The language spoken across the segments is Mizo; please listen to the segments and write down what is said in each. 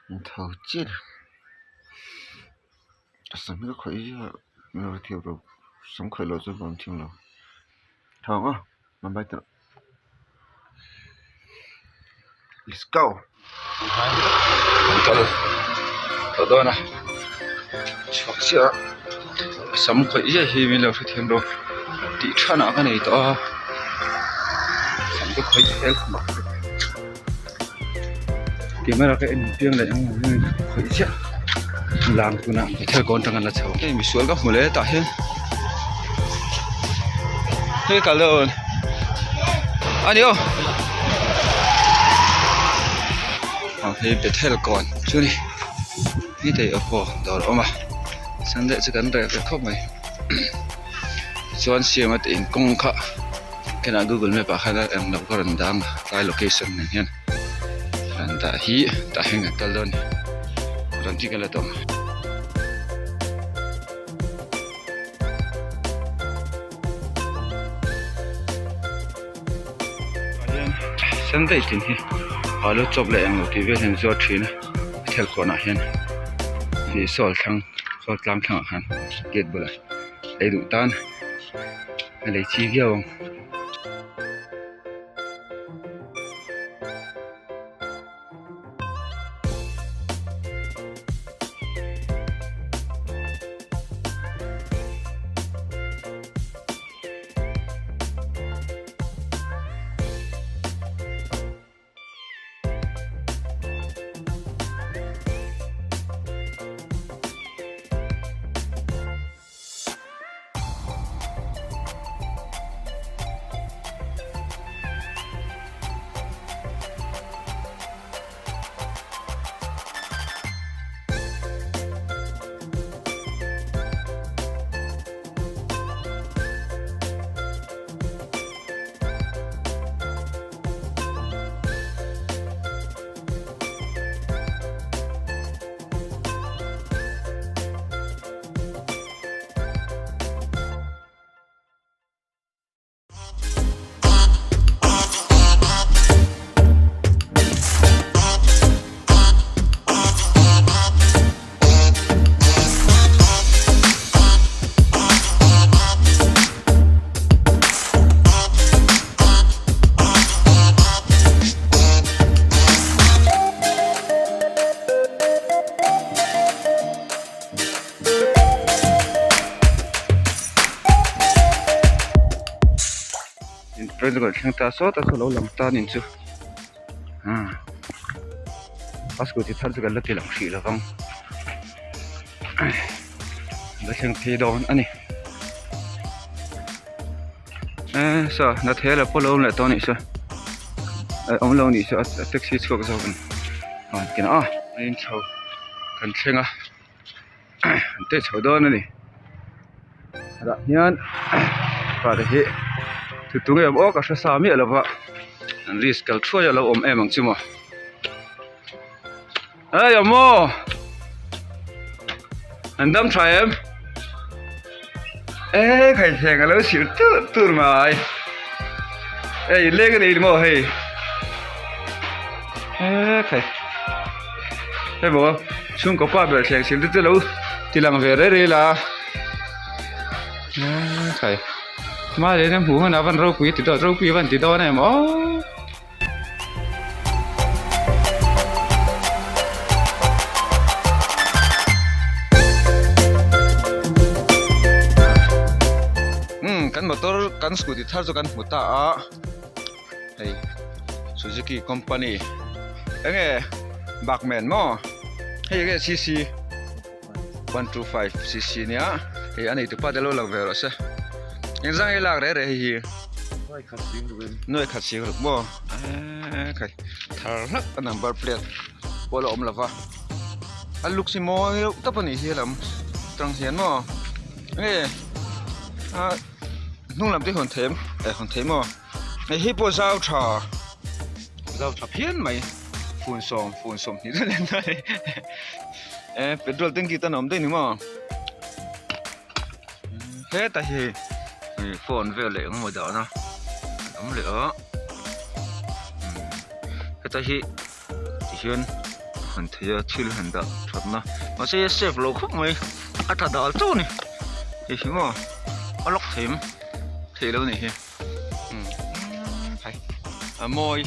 In tho chian a sam hi ka khawih hi a lo thiam lo sam khawih loh chuan ka awm thiam lo tha ang a bye bye tawh let's go. An kal tawh dawn a chhuak chiah a sam khawih ziah hi min lo hrethiam lo tih thanah ka nei tawh a sam te khawih fel mak vek. Camera ka en piang leh ang ang khawih chiah lang tunah hotel kawn atang an la chho hei misual ka hmu leh tah hian hei kal dawn a ni aw ah hei bethel kawn chu ni ni thei aw pawh dawr a awm a sunday chu kan reh ve khawp mai chuan siam a tih in kawng kha. Khenah google map ah khan eng loh ka rawn dang a tlai location nen hian rawn dah hi tah hian kan kal dawn a ni rawn ti ka la tawh ang. Sen daih tin hi alu chawp leh englo tih vel hian an zuar thin a thel kawnah hian ih sawl thlang sawl tlang thlangah khan gate bulah ei duh tan. A lei chi viau ang. Thleng ta sawt a saw lo lang ta nin chu a scooty thar chu kan la ti lang hrih lo vang la thleng phei dawn a ni saw na thel a pawh lo awm leh tawh a nih saw awm lo a nih saw a taxi chhuak zawk a ni a in chho kan thleng a. An teh chho dawn a ni tah hian pa te hi thu tung em aw ka hre sa miah lova an risk kal thuai a lo awm em ang chu maw hei awm maw an dam tha em e khai thleng a lo sil tur tur mai hei leng a ni maw hei e khai hei maw. Chhungkaw pa ber thleng sil te chu lo ti lang ve rei rei la khai hma leh hian hmuh hunah van ropui ti dawn ropui van ti dawn em aw. Umm kan motor kan scooty thar chu kan hmu ta a hei Suzuki company enge Bakman maw hei enge cc 125 cc nia hei a nei tupa te lo lang ve rawh se engzang nge lak reh reh hei hi nuai khat sing ruk maw eee khai thar hlak a number plate pawh la awm lo va a looks hi mawi reuh tawp a nih hi a lam tang hian maw enge ah hnung lam te hi hawn thei em eh hawn thei maw. Hei hi pawh zau tha zau tha phian mai fun sawm fun sawm hnih dawn em ni eh petrol tanki tan a awm daih ni maw heta hi phone vel leh engemaw dahna an awm leh a heta hi tihian. hawn theih a thil han dah that na mahse safe lo khawp mai a tha dal chauh a ni hei hi maw a lock thei em theih lo a nih hi umm hai a mawi.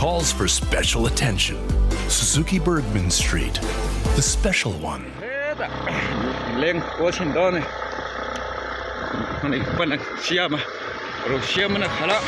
Calls for special attention. Suzuki Bergman Street, the special one. Hetah leng kawl thin dawn a ni. Ani pan a siam a, ro siam a khalh a.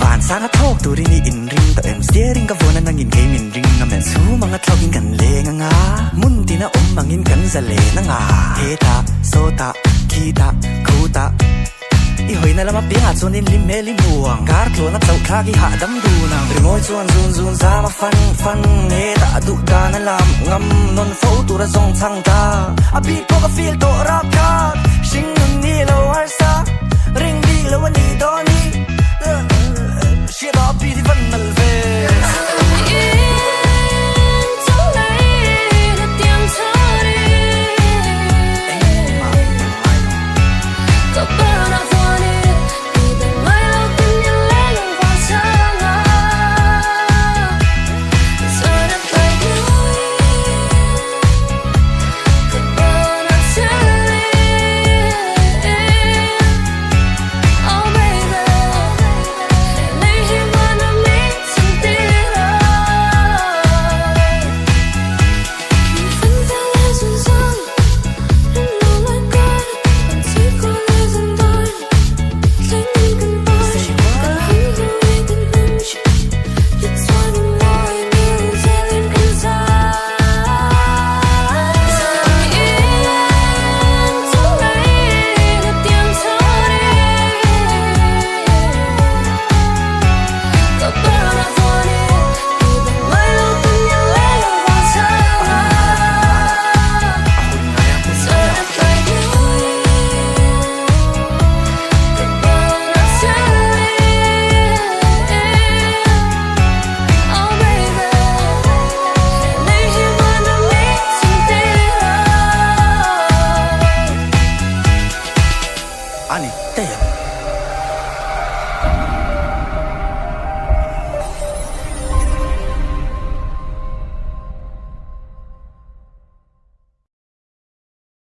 Van sang a thawk turin i inring tawh em? Steering ka vawn a nangin kei min ring ngam em? Chhum anga thlawkin kan leng anga, hmun tina awm angin kan za len anga. Hetah, sawtah, khitah, khutah, i hawina lama piangah chuan in lim hmel i hmu ang. Kar tluan a chauh thlak i hahdam dun ang. Rimawi chuan zun zun zam a fan fan, hetah a duh dan a lam ngam, nawn fo tur a zawng chhang ta. A beat pawh ka feel tawh rap kha.